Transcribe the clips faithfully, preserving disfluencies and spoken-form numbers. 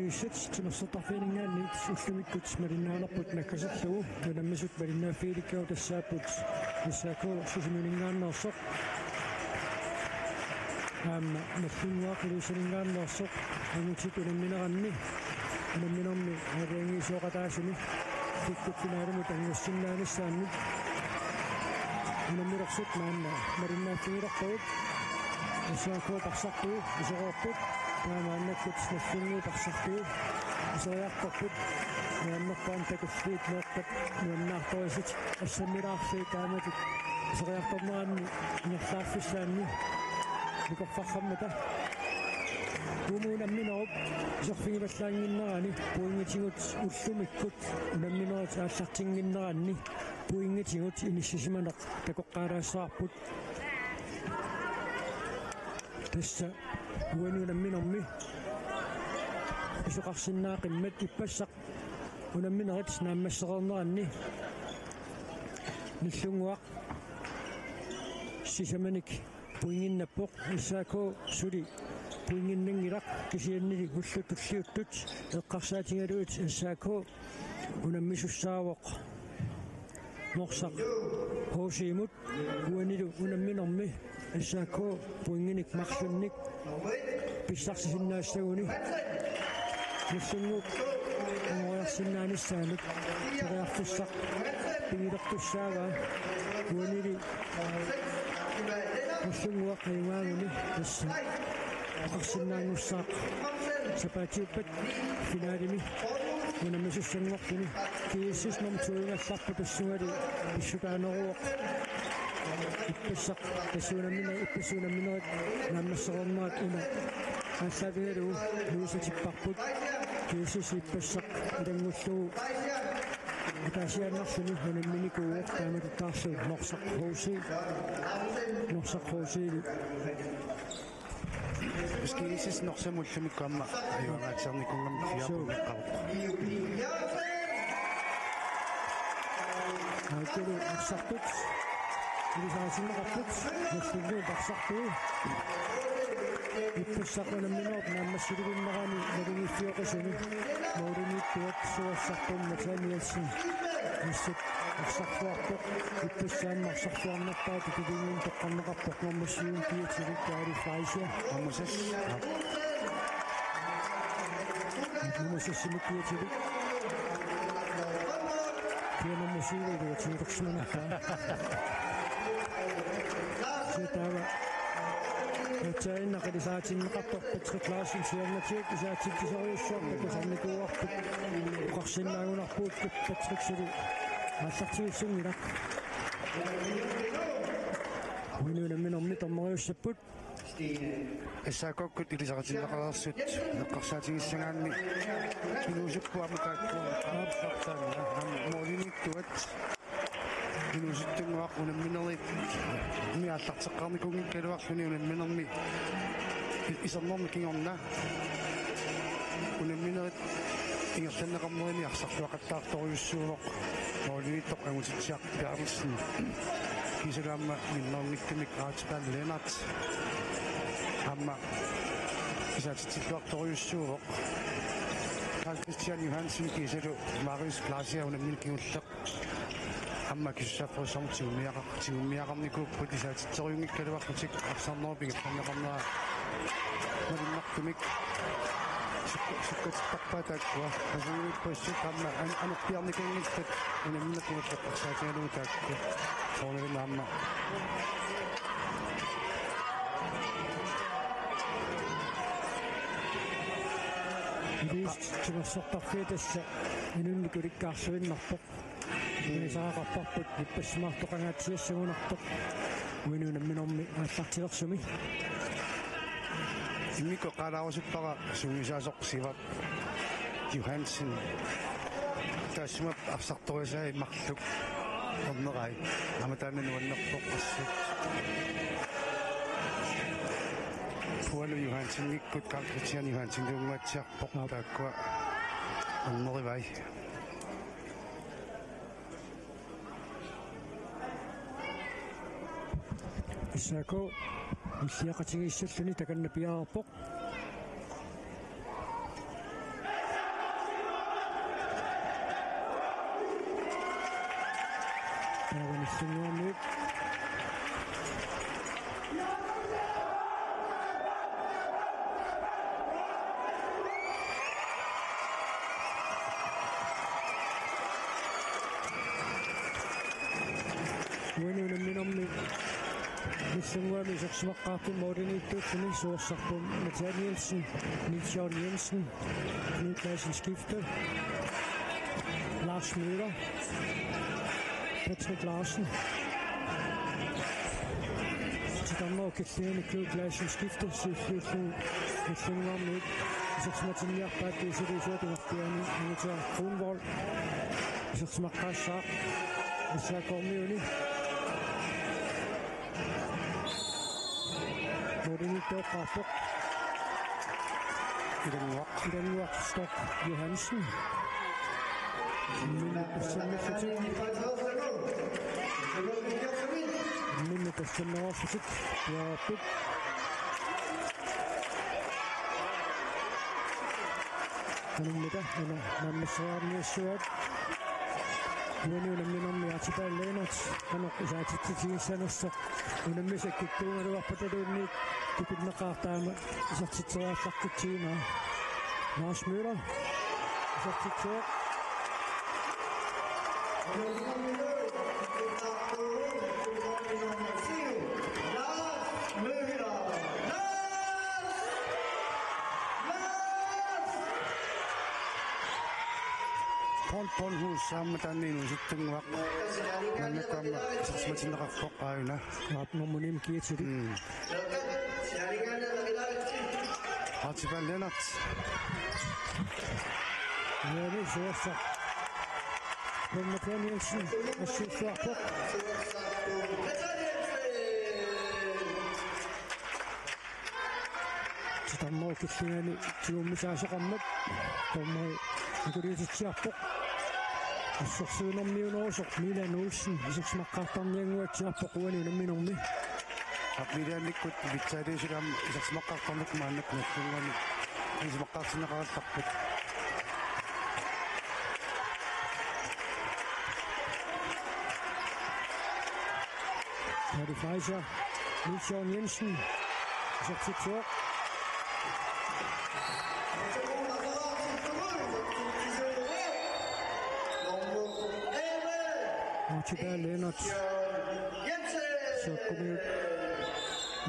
Issat timersortarfianinngaanniit ullumikkut malinnaanerput nakkaserlugu unammisut malinnaaffigilikkagut tassaapput S A K Sisimiuninngaanneersoq. Aamma Nagdlunguaq Ilulissaninngaanneersoq angutit unammineranni unamminermi aalajangiisooqataasumi kikkut finaalimut angussinnaanissaannut. Unamminersut maanna malinnaaffigilerpagut. S A K parsarpiuk isereerput. Taamaannakkut Nagdlunguup parsarpiuk iseriartorput. Nuannerpaamik takulliit meeqqat nuannaartorisut assammilaarlugit taamatut iseriartorneranni ingerlaarfissaanni nikorfarrammata. Uumuuna unamminerup iserfigivallaannginnerani pointigut ullumikkut unamminerit aallartinnginneranni pointigut inissisimaneq takoqqaalaassavarput. Tassa uani unamminermi pisoqarsinnaaqimmat ippassaq unamminerit naammassereerneranni Nagdlunguaq sisamanik pointinnappoq. S A K suli pointinnanngilaq kisiannili ullut tulliuttut eqqarsaatigalugit S A K unammisussaavoq Norsaq H C-mut. Uanilu unamminermi S A K pointinik marlunnik pissarsisinnaassaguni Nagdlunguup angoriarsinnaanissaanut periarfissaq pigilertussaavaa. Uanili Nagdlunguaq ajugaaguni tassa oqarsinnaanngussaaq sapaatiuppat finaalimi unammisussanngorluni. G S S nummer to-ingallarpoq tassungali pissutaaneruvoq. Ippassaq tassa unammine-, ippassaq unamminerit naammassereernerat una aallaavigalugu nuisatipparput. G S S ippassaq ilanngullugu ataasiaannarluni unamminikuuvoq, taamatuttaarlu Norsaq H C. Norsaq H C-li. G S S Norsamut ullumikkut aamma ajuangaatsiarnikuugami fire pointeqarpoq. Aatsalu arsartut ilisaritinneqarput, Nagdlunguup arsartui. Ippassaq unamminerup naammassilernerani naligiiffioqisuni målimiittuat suassarput Nathanielsen. Issat arsarluarpoq, ippassaammi arsarluarnerpaatut ilingiin toqqarneqarpoq nummer syv-imut kiatilik Kaali Fleischer. Nummer seks. Nummer seks-imut kiatilik. Kia nummer syv-ilu tiitorsimanerpaa. Taava aatsaannaq ilisaritinneqarpoq Patrick Larsen, siornatigut isaatitsisorujussuarput takusarnikuuarput. Oqarsinnaagunarpugut Patrick suli aallartigissunngilaq. Uani unamminermi dommeriussapput. S A K-kkut ilisaritinneqareersut eqqarsaatigissagaanni inuusupput aamma taakku aapsartaanna aamma målimiittuat inuusuttunnguaq unamminerit mi aallarteqqaarnikuunngikkaluarluni unamminermi i-, isernermi kingorna unamminerit ingerlanneqarnerini arsarluaqattaartorujussuuvoq målimiittoq Angutitsiaq Berthelsen. Kiisalu aamma minnerunngitsumik Archibald Lennert aamma isaatitsilluartorujussuuvoq. Carl Christian Johansen kiisalu Marius Glasia unammineq kingulleq aamma akisussaafferujussuarmik tigummiaqar-, tigummiaqarnikuupput isaatitserujunngikkaluarlutik arsarnerup ingerlanneqarnera malunnartumik sukka-, sukkatittarpaat taakkua. Asungiippassuk aamma an-, anorpiarnikuunngillat unammineq kingulleq eqqarsaatigalugu taakku. Soorunalimi aamma. Iluussutissat timersortarfiat tassa inunnik ulikkaarluinnarpoq. Ilisariaqarparput ippassimaartoqangaatsiassagunartoq uani unamminermi aallartilersumi. Immikkut oqalaarusuppara sungiusaasoq Sivap Johansen. Taassuma arsartoriasaai marluk ernerai. Aamma taanna nuannerpoq assut. Pualu Johansenikkut Carl Christian Johansen tunngatsiarpoq taakkua ernerivai. S A K illiaqatigiissalluni takanna piareerpoq. Taava Nagdlunguarmiut. Uani unamminermi Nagdlunguami isersimaqqaarpoq målimiittuulluni, suorsarput Nathanielsen, Niels Jørgen Jensen, Knud Lassen skifte, Lars Møller, Patrick Larsen. Titarnerup killingani Knud Lassen skifte, siulliullugu Nagdlunguarmiut isersimatinniarpaat isersimatinniarpaat. Angutaa Kronvold isersimaqqaassaaq S A K-miuni. Målimiittoqqaarpoq Ilannguaq. Ilannguaq Stork Johansen. Minut tassanngaassutik. Minut tassanngaassutik. Piareerput. Qanummita una naammasseriarniassuat. Uani unamminermi Archibald Lennert qanoq isaatitsitigissanersoq. Unammisaq kikkuugaluarpataluunniit tupinnaqaaq taama isertitseriallaqqitsiginagu. Lars Møller. Isertitsivoq. Lars Møller. Lars! Lars! Paul Bornhus aamma taanna inuusuttunnguaq. Maannakkut aamma isersimatinneqarpoq aajuna. Aap, nummer ni kiatili. Mm. Archibald Lennert. Uani suorsa. Benjamin Jensen, assuussuarpoq. Titarnerup killingani tigummisaasoqarmat dommeri akuliutitsiarpoq. Assersuinermiunerusoq Milan Olsen isersimaqqaartarniannguatsiarpoq uani unamminermi. Ap Milaanikkut pitsaaliusulam isersimaqqaartarneq maannakkut Nagdlunguami isersimaqqaartinneqarallarput. Harry Fleischer, Niels Jørgen Jensen, isertitsivoq. Archibald Lennert. Saakkumiut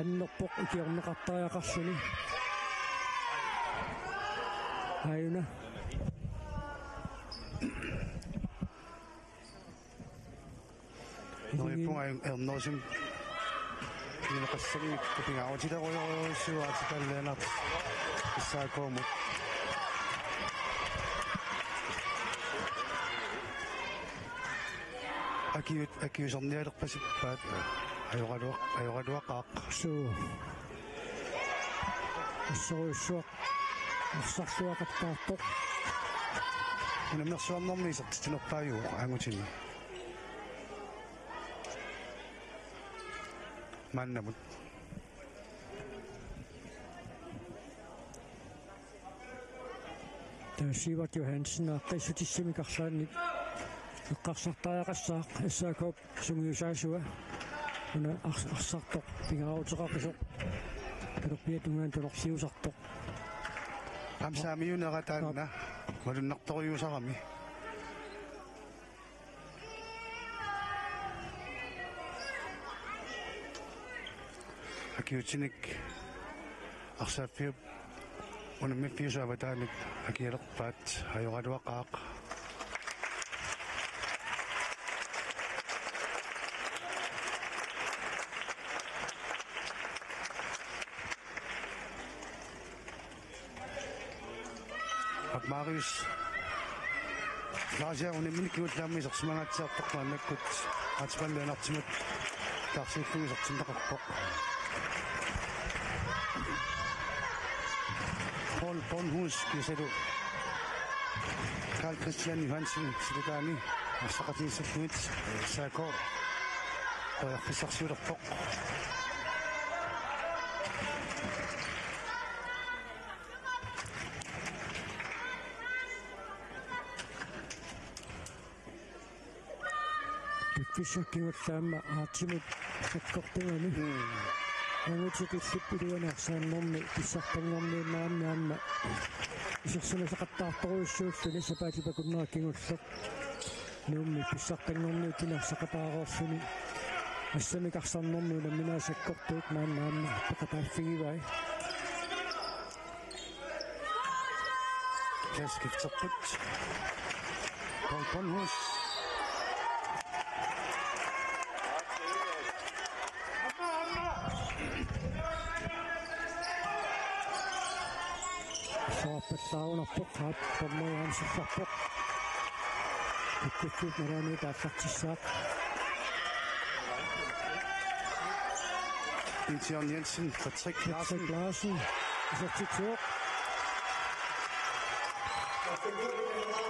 annerpoq ikiorneqartariaqarluni. Aajuna. Neriuppunga ernerusumik pineqassanngitsoq pingaarutilerujorujussuuvoq Archibald Lennert S A K-mut. Akiu-, akiuusarnialerpasippaat ajoraluaq-, ajoraluaqaaq. Suu. Assorujussuaq. Arsarluaqattaartoq. Unammersuarnermi isertitsinerpaajuvoq angutini. Maannamut. Taava Sivert Johansen aaqqissutissamik arlaannik eqqarsartariaqassaaq S A K-p sungiusaasua. Una ars-, arsartoq pingaaruteqaqisoq. Talerpiata tungaanut talersiusartoq. Aamma saamiunera taanna. Aap. Malunnartorujussuusarami. Akiuutinik arsaaffiup unammiffiusup avataanut akialerpaat ajoraluaqaaq. Ap Marius. Laasiaq unammineq kingullermi isersimangaatsiartoq maannakkut Archibald Lennertimut taarsiullugu isertinneqarpoq. Paul Bornhus kiisalu Karl Christian Johansen silataani arsaqatigiissallugit S A K periarfissarsiulerpoq. Pissarput kingulleq aamma aatsimut sakkortugami. Mm. Angutit illit iluani arsaannermi pissartanngorniunnerani aamma isersimasaqattaartorujussuulluni sapaatip akunnera kingulleq. Nuummi pissartanngorniutinik arsaqataareerluni. Assammik arsaannermi unamminerit sakkortuut maanna aamma peqataaffigivai. Plads skifterput. Paul Bornhus. Soorpallaarunarpoq, aap, dommeri aamma sillarpoq. Kukkussut nalaani taallartissaaq. Bjørn Jensen, Patrick Larsen. Patrick Larsen. Isertitsivoq. Patrick Larsen!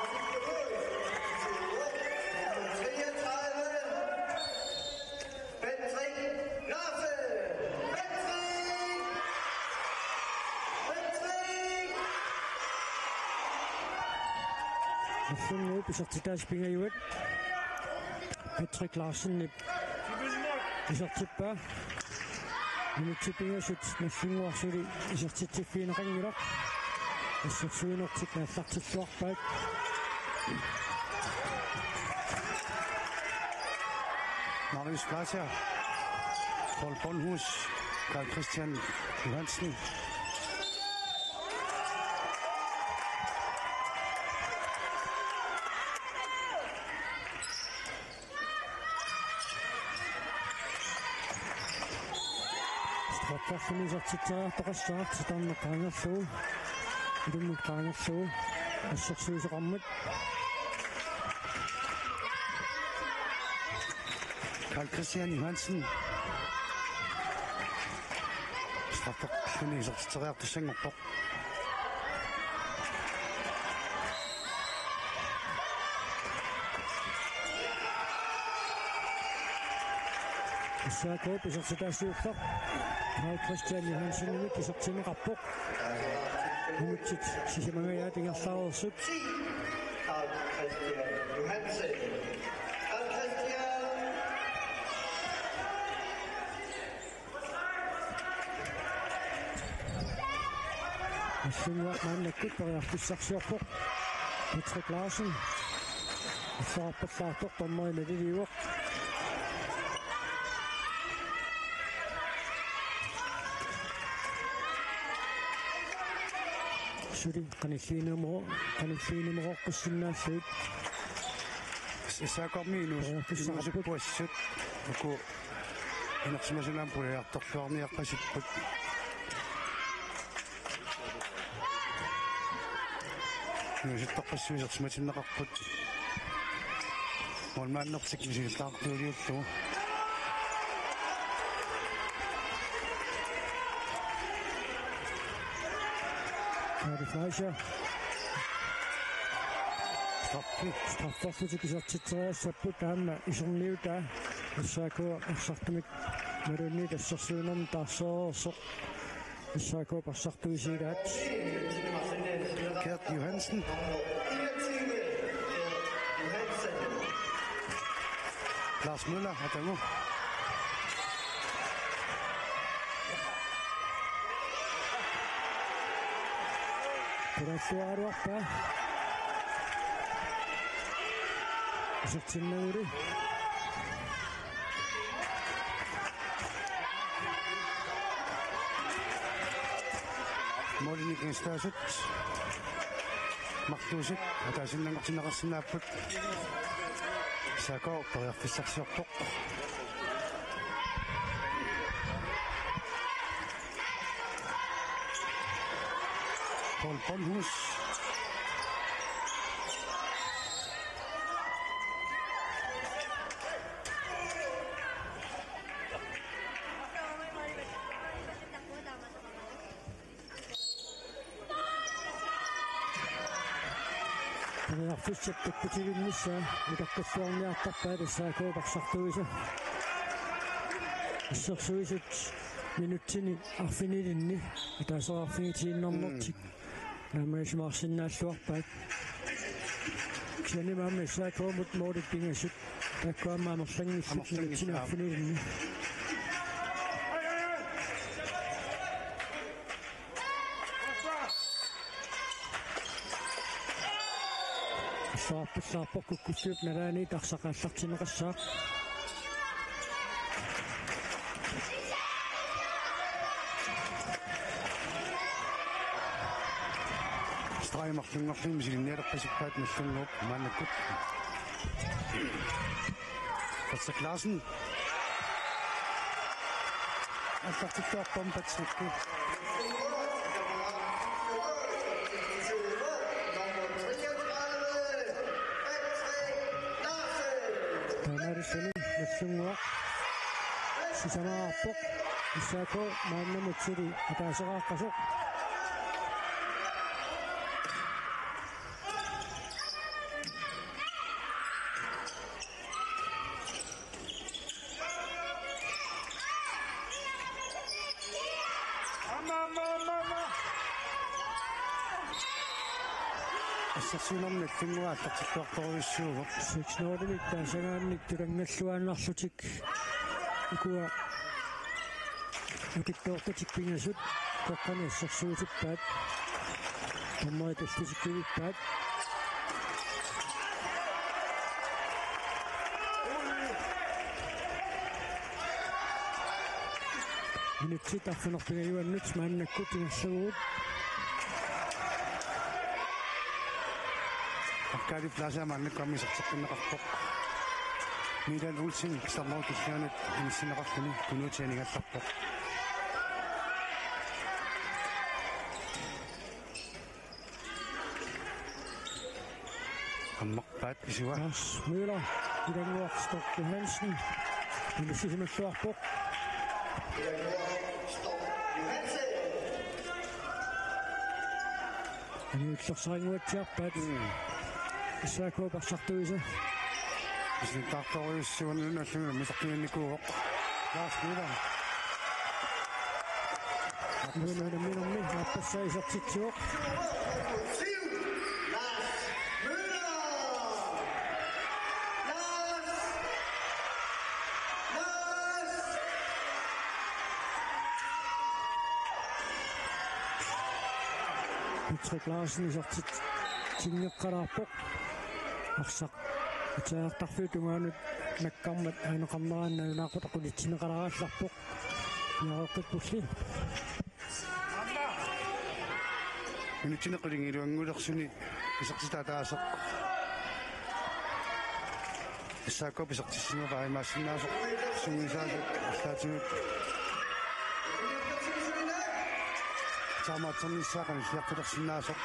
Patrick! Patrick! Nallinnguup isertitaasa pingajuat Patrick Larsenip isertippaa. Minutsit pingasut Nallinnguaq suli isertitsiffigineqanngilaq. Assersuinertik naallartilluarpaat. Marius Fleischer, Paul Bornhus, Karl Christian Johansen. Strafferluni isertitseriartoqassaaq, titarneq qaangerlugu. Ilummut qaangerlugu. Assersuisoqarmat. Karl Christian Johansen. Strafferluni isertitseriartussanngorpoq. S A K-p isertitaasiortoq Karl Christian Johansenimit isertinneqarpoq. Minutsit sisamangajaat ingerlareersut. Karl Christian Johansen. Karl Christian. Nallinnguaq maannakkut periarfissarsiorpoq. Patrick Larsen. Assaarpallaartoq dommeri naliliivoq. Suli qanilliinermo-, qanilliinermooqqissinnaallugit. S A K-mi inuus-, periarfissaqarpoq. Inuusuppuassut. Uku inersimasut aamma pulajartorluarniarpasipput. Inuusuttorpassuit isersimatinneqarput. Målmandertik misigillaartuuliullugu. Kaali Fleischer. Straffi. Strafferlutik isertitseriassapput, aamma iserniutaa. S A K arsartumik imaluunniit assersuinermik taarsereersoq. S A K arsartuisiilaat. Gert Johansen. Lars Møller, atagu. Pulaarluaraluarpaa. Isertinnaguli. Målinik ingerlaasut. Marluusut ataasiinnanngortinneqarsinnaapput. S A K periarfissarsiorpoq. Paul Bornhus. Periarfissat takkutiginnissaa ikartalluarniartarpaat S A K arsartuisa. Assersuisut minutsini arfinilinni ataaseq arfinilinnik tiinnernertik. Mm. Naammagissimaarsinnaalluarpaat. Kisianni aamma S A K-mut målit pingasut. Taakku aamma amerlanngillat. Amerlanngillat. Sinarfinilinni. Saappallaarpoq kukkussiup nalaani arsaq aallartinneqassaaq. Stregi marlunngorluni misilinnialerpasippaat Nagdlunguup maannakkut. Patrick Larsen. Aallartilluarpoq Patrick. Taamaalilluni Nagdlunguaq sisamaarpoq. S A K maannamut suli ataasiaqqasoq. Assersuinermi Nagdlunguaq aallartilluartorujussuuvoq. Seks nul-imik taasagaannik tulanngalluinnarlutik. Ukua nukittoortatik pingasut qeqqani assersuutippaat. Dommerit tallisikkuuppaat. Minutsit arfineq-pingajuannut maannakkut ingerlavugut. Arcadip plads maannakkut aamma iserteqqinneqarpoq. Milan Olsen, Stammer Kisianit inissinneqarluni Kunuuti aningallarpoq. Ammarpaat Isuaq. Lars Møller, Ilannguaq Stork Johansen, inissisimalluarpoq. Aniullersarinnguatsiarpaat. Mm. S A K-p arsartuisa. Isintaartorujussuarnut allumi misaqqinnikuuvoq. Lars Møller. Nuunuunaminummi aappassaa isertitsivoq. Patrick Larsen isertitsinneqalaarpoq. Arsaq itiartarfiup tungaanut nakkarmat aaneqarneraanni nalunaaqutaq qulitsinneqalaallarpoq. Piareeqqippulli. Minutsini qulingiluanngulersuni isertitaat ataaseq. S A K-p isertissinerpaa imaassinnaasoq sungiusaasoq arlaatigut. Taamaattornissaa qanilliartulersinnaasoq.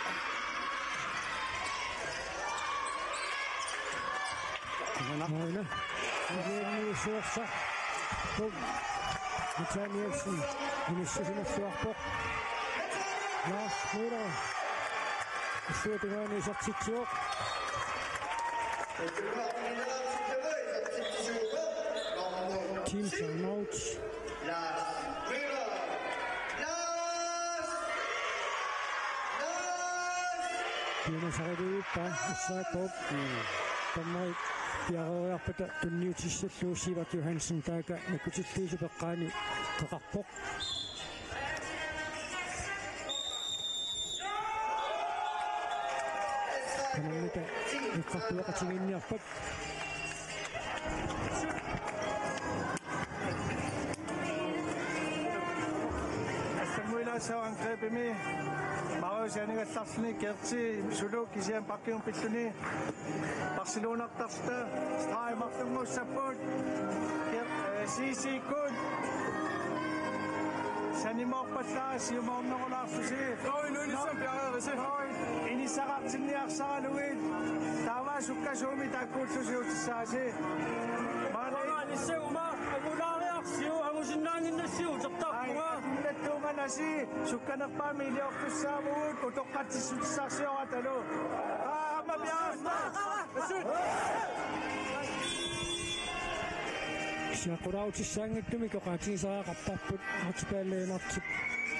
Aana. Aana. Aana. Suorsa. Tom Nathanielsen. Inissisimalluarpoq. Lars Møller. Issuatungaani isertitsivoq. Team timeout. Piumasariviuppa S A K-p. Dommerit piareeriarpata tunniutissallugu Sivert Johansen taaka nakkutilliisup eqqaani qeqarpoq. Kananngata eqqartueqatigiinniarpat. Assammuilaassaaq angrebimi. Marius aningallarluni, Gerti sulu kisianni bakkimi pilluni. Barcelonartarluta stregi marlunngussapput. Ger-, eh, C C-kkut. Sanimoorpallaarisi siumoornerulaarlusi. Oi, nuinissam piareerisi. Oi, inissaqartinniarsaralugit. Taava sukkasuumik taakkuullusiutissaasi. Maani. Maani siuma, angulaariarsiu, angusinnaannginnassiu, tertarpunga. Ai, nattuumanasi, sukkanerpaamik iliortussaavugut, utoqqatsissutissarsioratalu. Aamma piareersi. Siaqqulaarutissaanngitsumik oqaatigisariaqarparput Artipaalli Lennartip.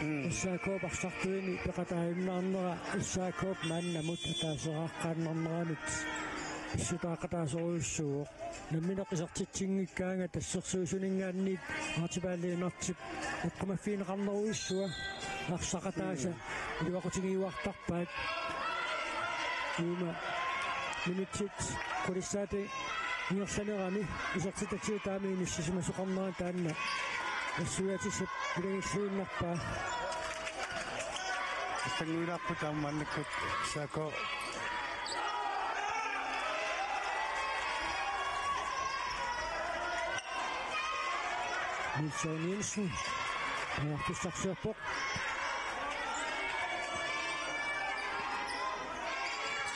Mm. S A K-p arsartuini peqataajunnaarnera S A K-p maannamut ataasiaqqaannarneranut pissutaaqataasorujussuuvoq. Nammineq isertitsinngikkaangat assersuisuninngaanniit Archibald Lennartip eqqumaffigineqarnerujussuaq arsaqataasa iluaqutigiuartarpaat. Uuma minutsit qulissaata ingerlanerani isertitatsigu taama inissisimasoqarnera taanna nassuiaatissat ilagilluinnarpaa. Tannguilaarput aamma maannakkut S A K. Nilsson Jensen. Periarfissarsiorpoq.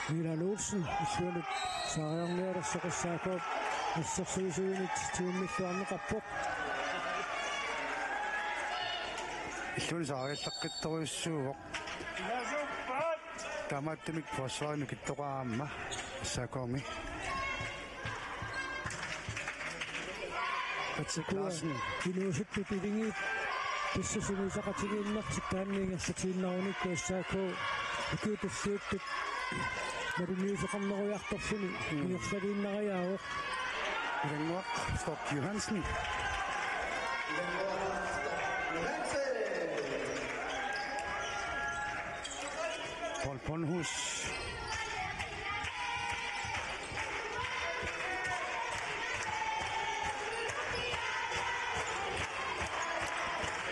Mila Olsen. Illuanut saariarnialersoq S A K. Assersuisuinit tigummilluarneqarpoq. Illuanut saariallaqqittorujussuuvoq. Taamaattumik forsvarinut kittoqaama S A K-mi. Patrick Larsen. Inuusuttut iligiit tassa sungiusaqatigiinnertik taanna ingerlatiinnarunikku S A K ukiut tulliuttut malinnaaffiginerujartorluni ingerlaliinnariaavoq. Ilannguaq Stork Johansen. Paul Bornhus.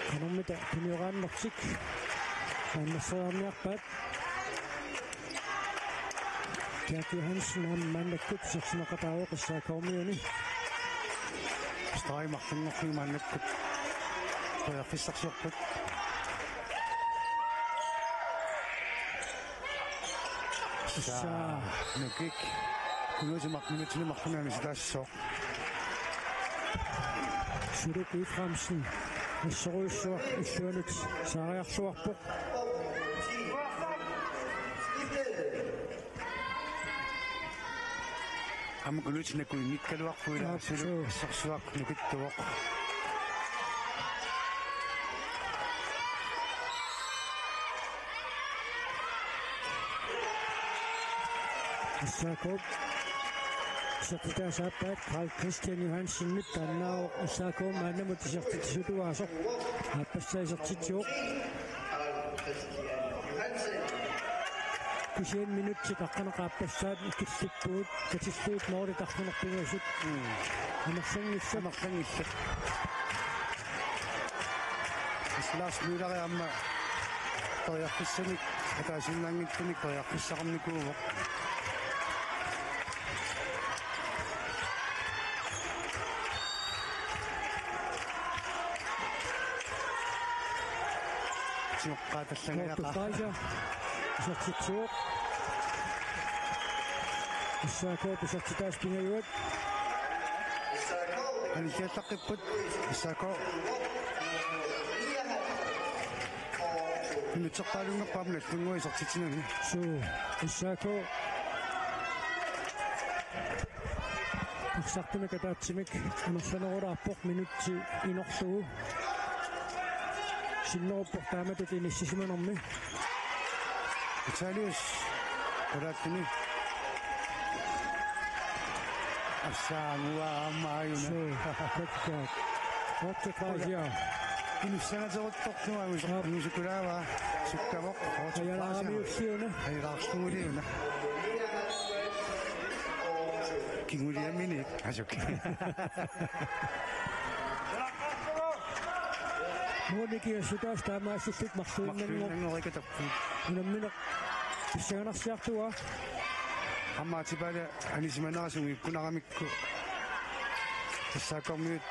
Qanormita tunioraannertik aannassariarniarpaat. Jack Johansen aamma maannakkut isersimaqataavoq S A K-kormiuni. Streg marlunngorluni maannakkut periarfissarsiorput. Saa, nukik. Kunuusimaq minutsini marlunnaami sitaassoq. Suluk Efraimsen. Assorujussuaq illuanut saariarluarpoq. Aamma Kunuutsinnakku inngikkaluarpoq ila. Aap, Suluk suu. Assorsuaq nukittuvoq. S A K-p isertitaasa aappaat Carl Christian Johansenip taannaavoq S A K maannamut isertitsisutuaasoq. Aappassaa isertitsivoq. Kisianni minutsit aqqaneq-aappassaat killippugut, katillugu måli tarrineq pingasut. Mm. Amerlanngillat. Amerlanngillat. Lars Møller aamma periarfissanik, ataasinnaanngitsunik periarfissaqarnikuuvoq. Tioqqaa tallangajaqa. Isertitsivoq. S A K-p isertitaasa pingajuat. Anilliallaqqipput S A K. Minutserpaalunnerpaamik nallunnguaq isertitsinani. Suu, S A K. Arsartumik ataatsimik amerlanerulaarpoq minutsi inorlugu. Sinneruppoq taamatut inissisimanermi. Italius. Palattuni. Assaanguaq aamma aajuna. Suu, takkaat. Otte Fraisia. Inussagateruttortugut. Aap. Inuusukulaavaa. Sukkavoq. Otte Fraisia. Ajalaaramiulliuna. Ajalaarluuliuna. Kinguliamini. Asuk. Muunikiassutaas taamaasilluni marluinnanngo-, marluinnanngorikatappu. Unammineq pissanganarsiartuaa. Aamma Atipale anisimanera sungiukkunaramikku. S A K-kormiut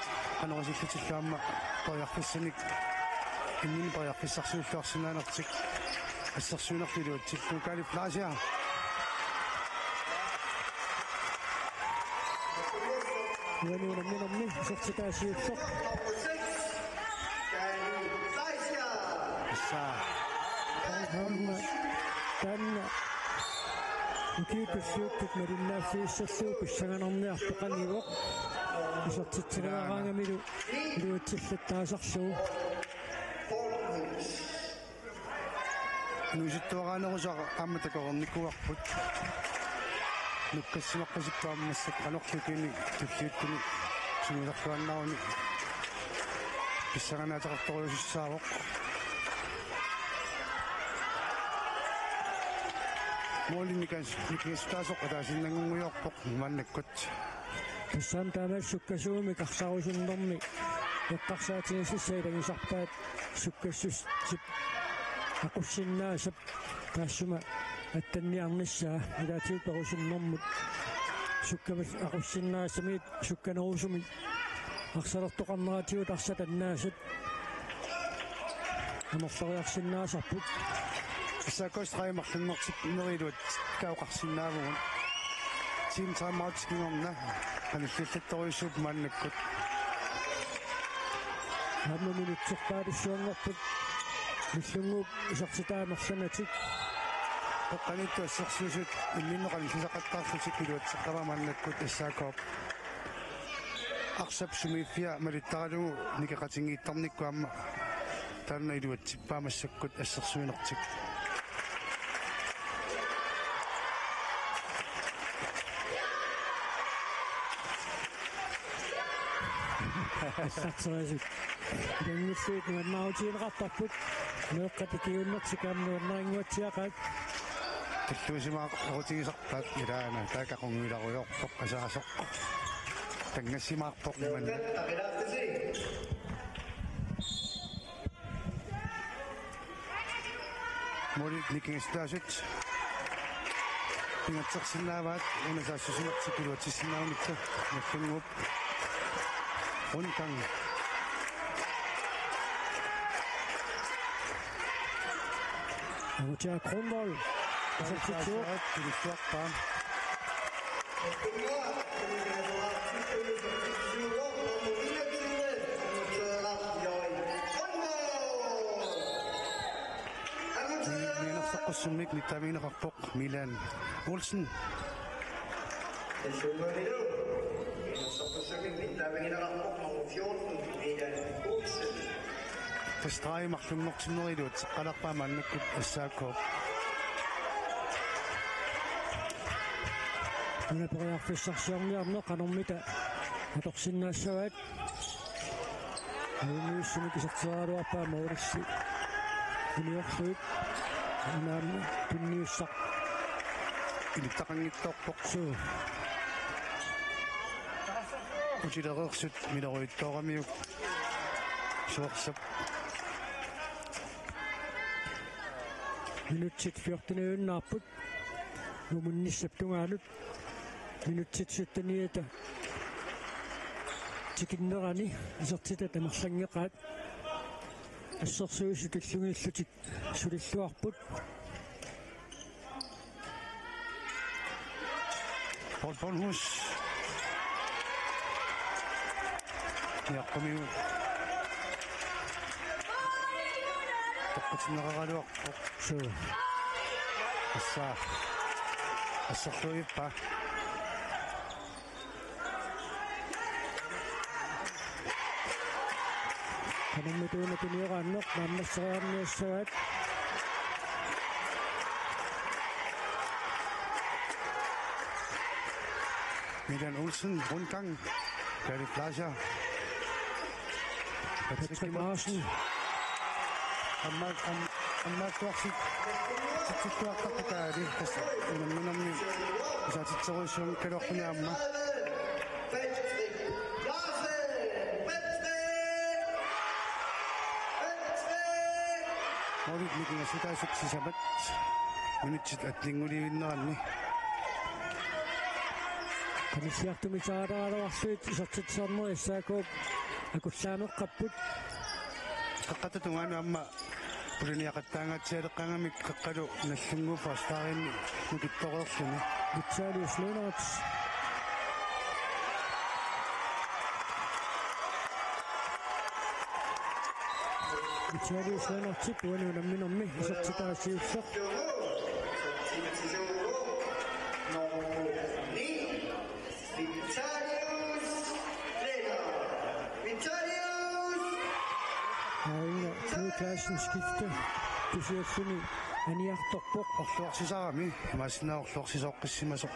qanorusillutillu aamma periarfissanik. Imminut periarfissarsiulluarsinnaanertik. Assersuinerlu iluatsillugu Kalif Lasia. Uani unamminermi isertitaa siulleq. Issa. Aamma taanna ukiut tulliuttut malinnaaffigissarsiuk pissanganarniartoq qanivoq. Isertitseriaraangamilu iluatsillattaasarlugu. Inuusuttuaraanerusaq aamma takoreernikuuarput. Nukkassimaqqasippoq aamma massakkut qanorluunniit tulliuttuni sungiusaarluarnerani pissanganaateqartorujussuussaavoq. Målini nikingas-, nikingassutaasoq ataasiinnanngunngujoorpoq maannakkut. Tassami taama sukkasuumik arsarusunnermi eqqarsaatigisassat ilagisarpaat sukkassuseq aqussinnaasap taassuma attanniarnissaa ilaatigut perusunnermut sukkamik aqussinnaasamiit sukkanerusumik arsalertoqarneratigut arsaq annaasat amerleriarsinnaasarput. Tassa Kostraimarlunngortip neriluat kaoqarsinnaavugut. Team timeout kingorna qanilliallattorujussuupput maannakkut. Aamma minutserpaalussuanngorput Nagdlunguup isertitaa amerlanatik. Qeqqaniittoq assersuisut imminnut qanillisaqattaarlutik iluatseqqaarput maannakkut S A K-p arsap sumiiffia malittaralugu nikeqatigiittarnikkut aamma taanna iluatsippaa massakkut assersuinertik. Assarteriarlutik. Ilanngullugit nuannaarutigineqartarput. Meeqqat ikiuunnertik aamma nuannarinnguatsiaqaat. Tulluusimaarutigisarpaat ilaana taakku qunngilarujoorpoq asaasoq. Tanngassimaarpoq imanna. Målit nikingassutaasut pingaartinnaavaat una saassussinertik iluatsissinnaammata Nagdlunguup Rundgang. Angutja Kronvold. Isertitsivoq. Isertitsivoq. Mianersoqqussummik nittaavigineqarpoq Milan Olsen. Tassa Kostraimarlunngortinnerup iluatseqqaarpaa maannakkut S A K. Una periarfissarsiorniarneq qanormita atorsinnaassavaat. Ajunngiusumik isertitseriaraluarpaa målillu uniorlugit. Una aamma tunniussaq. Ilittaqanngitsoorpoq. Suu. Utilereersut miloriittooramiuk suersap. Minutsit fjorten-iunnaarput. Numunnissap tungaanut. Minutsit sytten-iata tikinnerani isertitat amerlanngeqaat. Assersuisut illugiillutik sulilluarput. Paul Bornhus. Niaqqumiu. Toqqutinneqaraluarpoq. Suu. Assa. Asserluippaa. Qanormita una tunioraanneq naammasseriarniassavaat. Milan Olsen, Rundgang, Gary Fleischer. Patrick Patrick Kimmelsen. Aamma, aamma, aamma tuarsi. Tittuartarput taali. Tassa unamminermi isertitserujussuanngikkaluarpuni aamma. Målit nikingassutaasut sisamat minutsit atninngulivinneranni. Qanissiartumisaaraluarluit isertitsisarnerit S A K-p akullaameqqapput. Qeqqata tungaanut aamma pulaniaqattaangaatsialeqqaagamik Qeqqalu Nagdlunguup forsvarinni nukittoreerluni. Vitalius Lennert. Vitalius Lennertip uani unamminermi isertitaa siulleq. Nummer ni, Vitalius Lennert. Vitalius! Aana Knud Clausen skifte. Kisianni Aniartorpoq. Orluarsisarami, imaassinnaavoq orluarsisooqqissimasoq.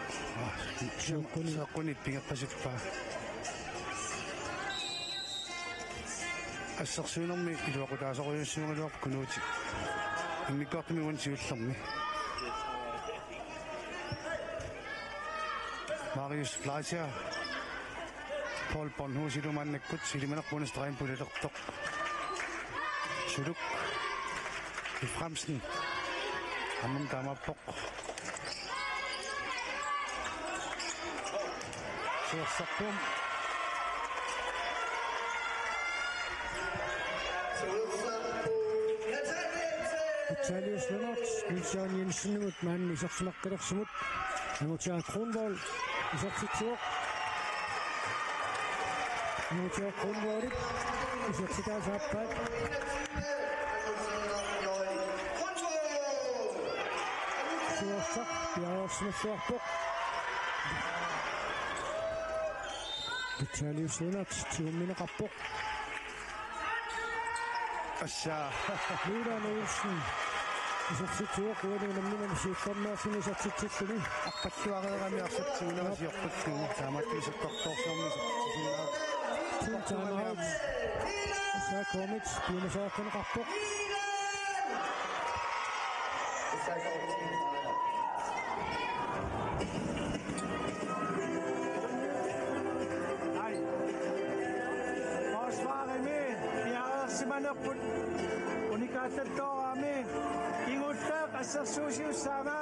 Seeqquni. Seeqqunit pigeqqasippaa. Assersuinermi iluaqutaasorujussuugaluarpoq Kunuuti. Immikkoortumi uani siullermi. Marius Fleischer. Paul Bornhus ilumaannakkut siliminerpunistrein pulilertoq. Suluk Efraimsen. Ammam taamaappoq. Suorsarput. Vitalius Lennert, Nils Jørgen Jensenimut maanna isersimaqqilersimut. Angutiaq Kronvold isertitsivoq. Angutiaq Kronvoldip isertitaa saappaat. Suorsaq piareersimalluarpoq. Vitalius Lennert tigummineqarpoq. Assa. Milan Olsen. Isertitsivoq uani unamminermi siullermeerluni isertitsilluni. Arpalluareerami arsap tigunera siorpallugu. Taamaattumik isertartorsuarmi isertitsisinnaavoq. Timeout. Assa kommit. Piumasariaqqineqarpoq. Ai. Forsvarimi piareersimanerput unikaallattooraami kingulleq assersuusiussaanga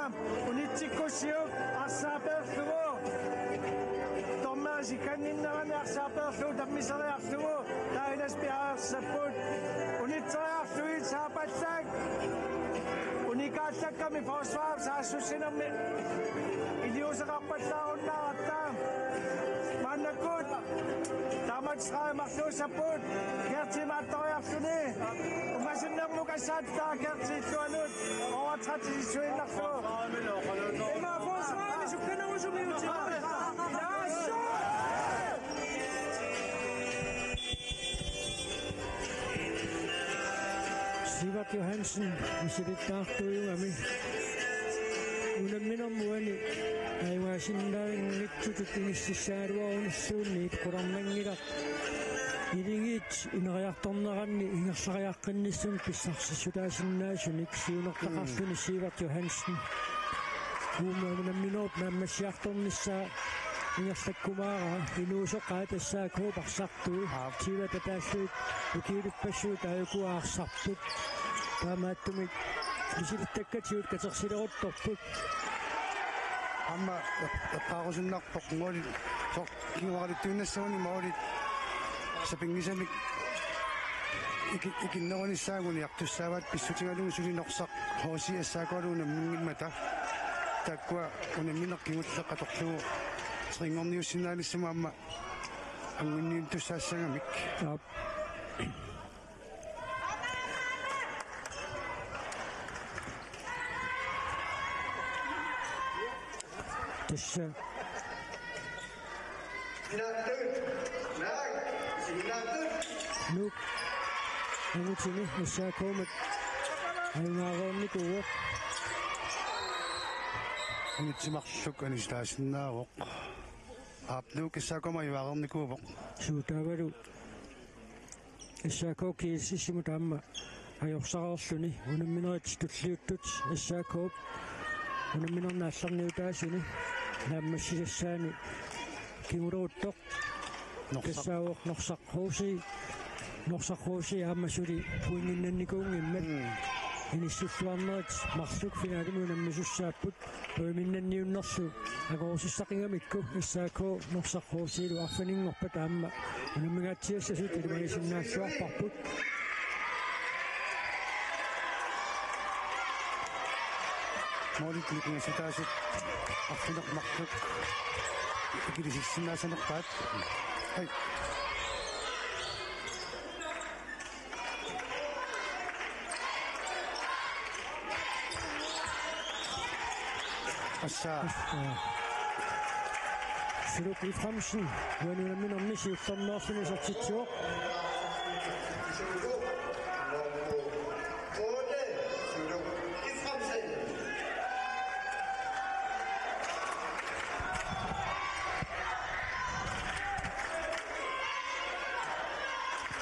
unitsikkussiuk arsaq apeerlugu. Dommerip sikannginnerani arsaq apeerlugu tammiseriarlugu taava ilassi piareersapput. Unitseriarlugit saappallaat. Unikaallakkamik forsvarip saassussinermi iliuuseqarpallaarunnaaratta. Maannakkut taamatut stregi marluussapput. Gerti maattoriarluni. Ungasinnermut assaattaa Gerti illuanut. Over tretten sissuinnarlugu. Ima forsvarimi sukkanerusumik utigalugu. Sivert Johansen misilittaartuugami. Unamminermi uani ajugaasinnaavinngitsutut inississagaluarunilluunniit qularnanngilaq. Iligiit ineriartorneranni ingerlariaqqinnissamut pissarsissutaasinnaasunik siunertaqarluni Sivert Johansen. Uuma unamminerup naammassiartornissaa ingerlakkumaaraa inuusoqaat S A K-p arsartui. Aap. Tiivat ataallugit ukiulippassuit aajuku arsarput. Taamaattumik misilittakkatsigut katersileruttorput. Aamma eq-, eqqaarusunnarpoq måli soq kinguaqqaliuttuinnassaguni måli sapinngisamik iki-, ikinnerunissaagut niartussaavaat pissutigalugu suli Norsaq H C S A K-lu unamminngimmata. Taakkua unammineq kingulleq atorlugu trinngorniussinnaanissamut aamma angunniuntussaassagamik. Aap. Tassa. Nuuk. Angutini S A K-mut. Ajugaareernikuuvoq. Angutini marluk anisitaasinnaavoq. Aap, Nuuk S A K-mut ajugaareernikuuvoq. Suu taavalu S A K G S S-imut aamma ajorsareerluni unamminerit tulliuttut S A K-p unamminerni aallarniutaasuni naammassisassaani kinguleruttoq. Norsaq. Tassaavoq Norsaq H C. Norsaq H C aamma suli pointinnannikuunngimmat. Mm. Inissilluarnerit marluk finalemi unammisussaapput. Pointinnanniunnerlu angorusissaqigamikku S A K Norsaq H C-lu arfininngorpat aamma unammingaatsiassasut ilimagisinnaalluarparput. Målit nikingassutaasut arfineq-marluk ikilisissinnaasanerpaat. Ai. Assa. Suluk Efraimsen, uani unamminermi siullermeerluni isertitsivoq.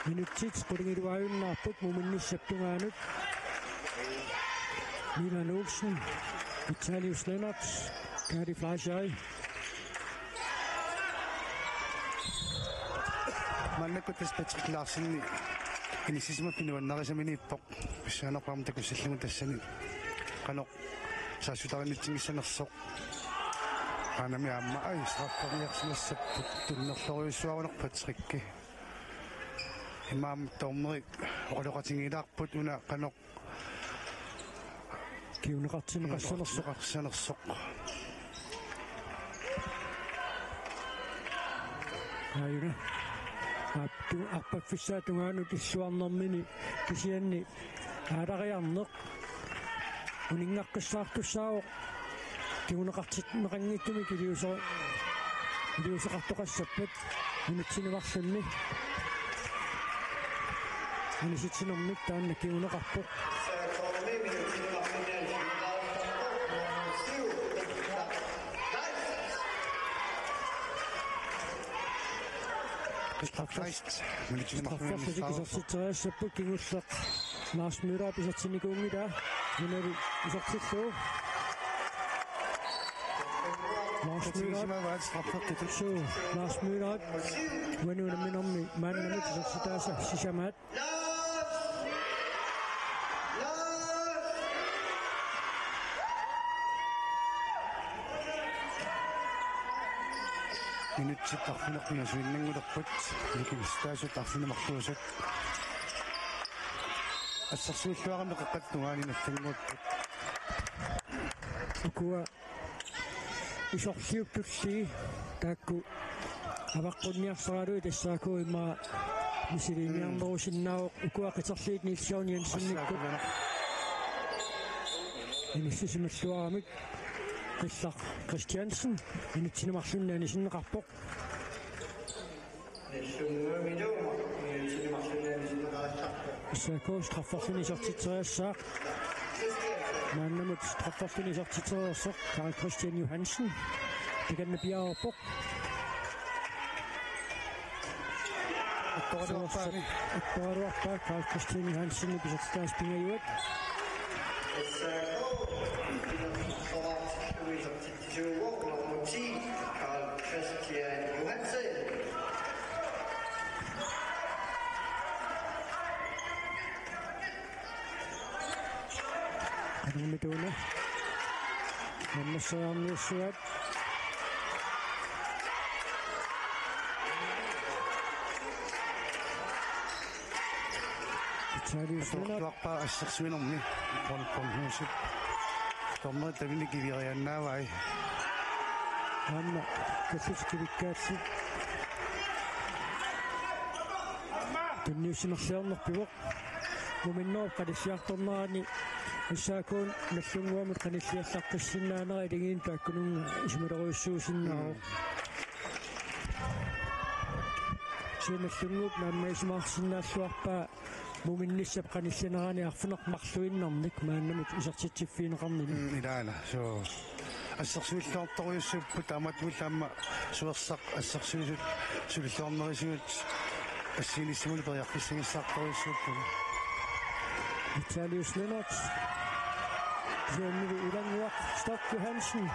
Minutsit qulingiluaajunnaarput muminnissap tungaanut. Milan Olsen, Vitalius Lennert, Kari Fleischer. Maannakkut tassa Patrick Larsen inissisimaffik nuannarisaminiippoq. Pissaanerpaamik takussallugu tassani qanoq saassutarinnitsingissanersoq. Aanami aamma ai strafferiarsimassapput, tunnerlorujussuarunarpoq Patrick. Imaammat dommeri oqaloqatigiilaarput una qanoq kinguneqartinneqassanersoq. Kinguneqartinneqassanersoq. Aajuna. Aap, tu-, arpaffissaata tungaanut illuarnermini kisianni aalariarneq uninngaqqissaartussaavoq. Kinguneqartinneqanngitsumik iliuuseq-, iliuuseqartoqassappat minutsini marlunni. Anisitsinermik taanna kinguneqarpoq. Christoph Kleist, minutsini marlunni. Straffersisik isertitseriassapput kingulleq. Lars Møller isertinikuunngilaa, Nunalu isertillugu. Lars Møller. Suu, Lars Møller. Uani unamminermi maannamut isertitaasa sisamaat. Minutsit arfineq-pingasuinnanngulerput, ikistaasut arfineq-marluusut. Assersuilluarami qeqqata tungaani nallannguupput. Ukua isorliup tullii taakku avaqqunniarsaraluit S A K immaqa misiliiniarnerusinnaavoq. Ukua qiterliit Niels Jørgen Jensenikkut. Inissisimalluaramik Qillaq Christiansen minutsini marlunni anisinneqarpoq. S A K strafferluni isertitseriassaaq. Maannamut strafferluni isertitseriarsoq Karl Christian Johansen. Takanna piareerpoq. Attoraluarpaa Karl Christian Johansenip isertitaasa pingajuat. Nummer ti, Karl Christian Johansen. Qanormita una. Nammassariarniassuat. Vitalius Lennert. Tuarpaa assersuinermi. Paul Paul Husip. Dommerit tavinni kiveriannaavai. Aamma kallis kivikkaallit. Tunniussinerliornerpivoq. Muminnerup qanilliartornerani S A K-n Nagdlunguamut qanilliallaqqissinnaanera ilagiinni taakkununnga isumalerujussuusinnaavoq. Kisianni Nagdlunguup naammagisimaarusinnaalluarpaa muminnissap qanillinerani arfineq-marluinnarnik maannamut isertitsiffigineqarnini. Mm, ilaana. So, assersuilluartorujussuupput taamaattumillu aamma suersaq assersuisut sulilluarnerisigut assigiinngissamullu periarfissagissaartorujussuupput. Vitalius Lennert. Kisianni ilannguaq Stock Johansen.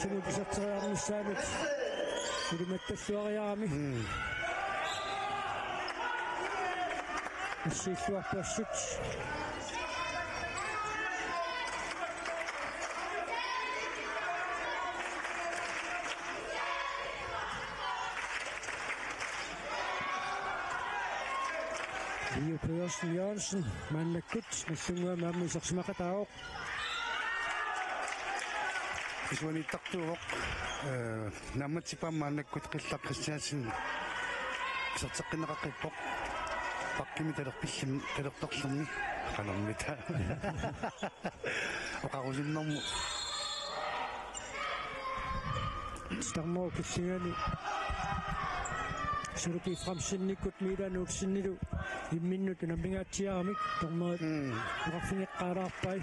Sumut iserteriarnissaanut ilimattalluariarami. Mm. Assiilluarput assut. Leo Pedersen Jørgensen, maannakkut Nagdlunguami aamma isersimaqataavoq. Isuaniittartuuvoq, eh, naammatsippaa maannakkut Qillaq Christiansen iserteqqinneqaqqippoq. Bakkimi talerpillin-, talerperlerni. Qanormita. Oqarusunnermut. Titarnerup killingani Suluki Efraimsenikkut Milan Olsenilu imminnut unammingaatsiaramik dommerit. Mm. Oqarfigeqqaalaarpai.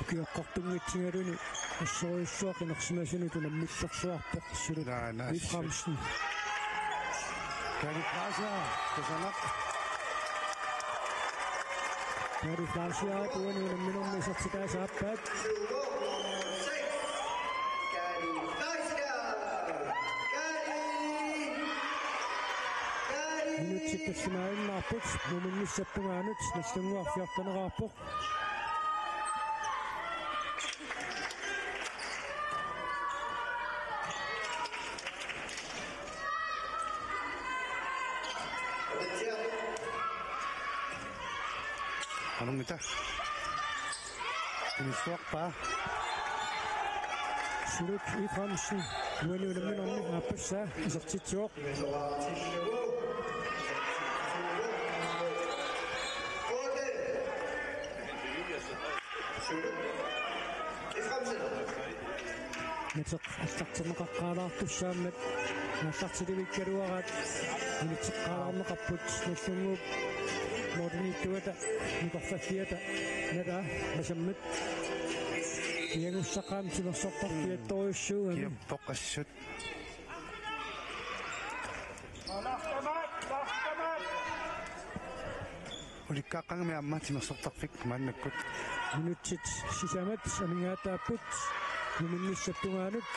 Ukioqqortunngitsigaluni assorujussuaq inersimasunut unammillersuarpoq suli. Taanna Efraimsen. Kali Fleischer, tasanaq. Kali Fleischer, uani unamminermi isertitaasa aappaat. Minutsit tallimaannarput, Muminnissap tungaanut Nagdlunguaq fjorteneqarpoq. Anumita. Tunisuarpaa. Sulut Efraimsen. Uani unamminermi aappassaa isertitsivoq. Nateq aallartinneqaqqaalaartussaammat aallartilivikkaluaraat unitseqqaalaarneqarput Nagdlunguup målimiittuata nikorfalliata Nala Masammat. Kiagussaqaam timersortarfiattorujussuugami. Kiappoq assut. Ulikkaaqqagami aamma timersortarfik maannakkut. Minutsit sisamat amigaataapput Muminnissap tungaanut.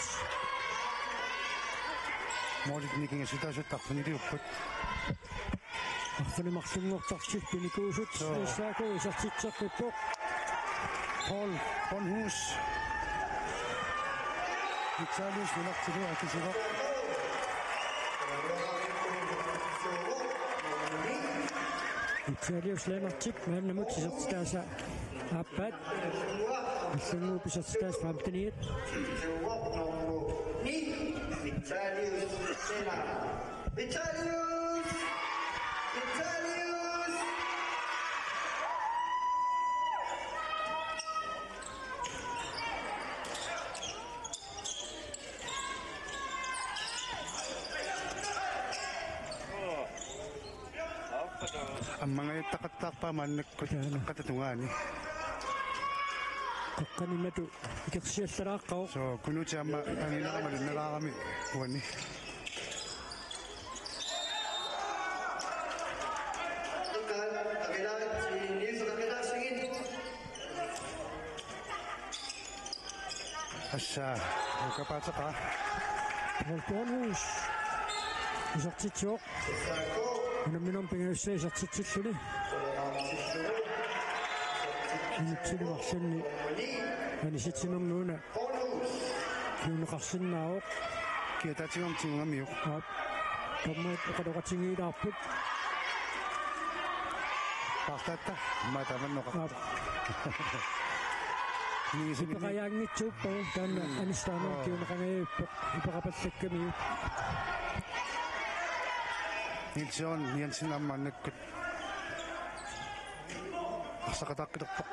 Målit nikingassutaasut arfiniliupput. Arfineq-marlunngortarsi pinikuusut. Joo. S A K isertitseqqippoq. Paul Bornhus. Vitalius nunartilu akisuvoq. Vitalius Lennartip maannamut isertitaasa aappaat. Nagdlunguup isertitaasa femteniat. Vitalius Lennart. Vitalius! Vitalius! Ammangaattaqattaarpaa maannakkut. Taanna. Qatatungaanik. Qaqqani matu ikersiallalaaqaaq. Soo, Kunuuti aamma anginerama linnalaarami uani. Assa, ukapaateqaa. Paul Bornhus. Isertitsivoq. Unamminermi pingajussaa isertitsilluni. Minutsini marlunni anisitsinermi una kinguneqarsinnaavoq. Kiataatigaarput tigugamiuk. Aap. Dommerit oqaloqatigiilaarput. Paartaatta, immaqa tamanna oqarpoq. Aap. Nigisimi. Ipeqajaanngitsuupput taanna. Mm. Anistaanermi. Joo. Kinguneqangajapput. Ipeqapallakkamiuk. Niels Jørgen Jensen aamma maannakkut arsaqataaqqilerpoq.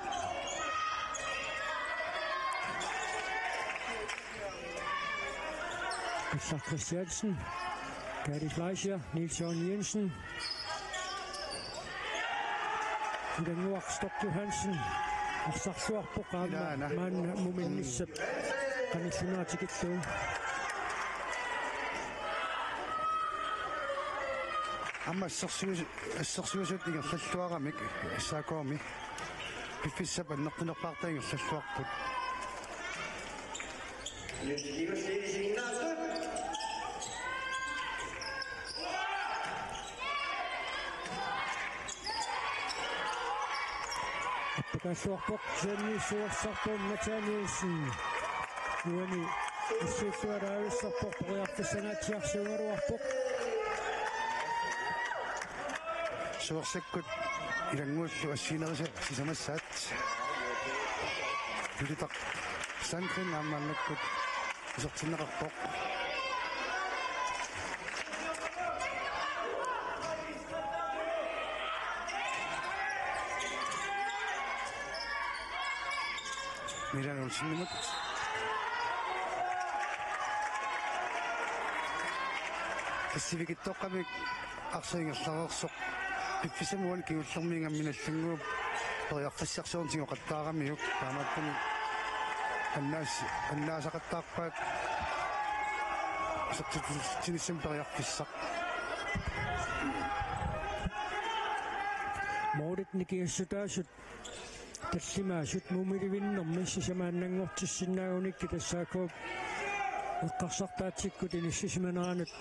Ulrik Christiansen, Kari Fleischer, Niels Jørgen Jensen. Ilannguaq Stork Johansen arsarluarpoq aamma. Ilaana. Maanna Muminnissap qanillinerata tikillugu. Aamma assersuis-, assersuisut ingerlalluaramik S A K-mi. Piffissap annertunerpaartaa ingerlalluarput. Appakaalluarpoq Sandnes Suorsaarpoq Nathanielsen. Uani issuuttualaavissarpoq periarfissanngaatsiarsuugaluarpoq. Suorsakkut ilannguullu assiginerisa sisamassaat. Julitaq Sandgren aamma maannakkut isertinneqarpoq. Milan Olsenimut. Tassa sivikitsoqqamik arsaq ingerlareersoq. Piffissami uani kingullermi ingammik Nagdlunguup periarfissarsiorneq tigoqattaaramiuk. Taamaattumik Annaas-, annaasaqattaarpaat isertitsissinissami periarfissaq. Målit nikingassutaasut tallimaasut mumilivinnermi sisamaannanngortissinnaagunikkit S A K-p eqqarsartaatsikkut inissisimaneranut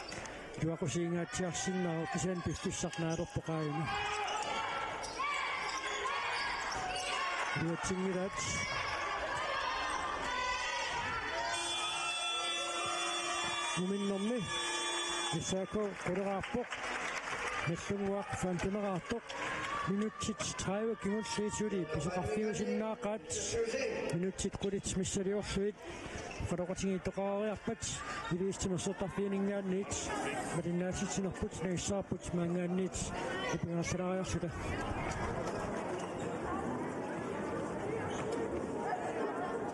iluaqusiingaatsiarsinnaavoq, kisianni piffissaq naalerpoq aajuna. Iluatsinngilaat. Muminnermi S A K quleraarpoq. Nallunnguaq femteneraartoq. Minutsit tredive kingulliit suli pisoqarfiusinnaaqaat. Minutsit qulit missiliorlugit oqaloqatigiittoqariarpat Ilulissat Timersortarfianinngaanniit malinnaatitsinerput nangissavarput maanngaanniit tupinnartalaariarluta.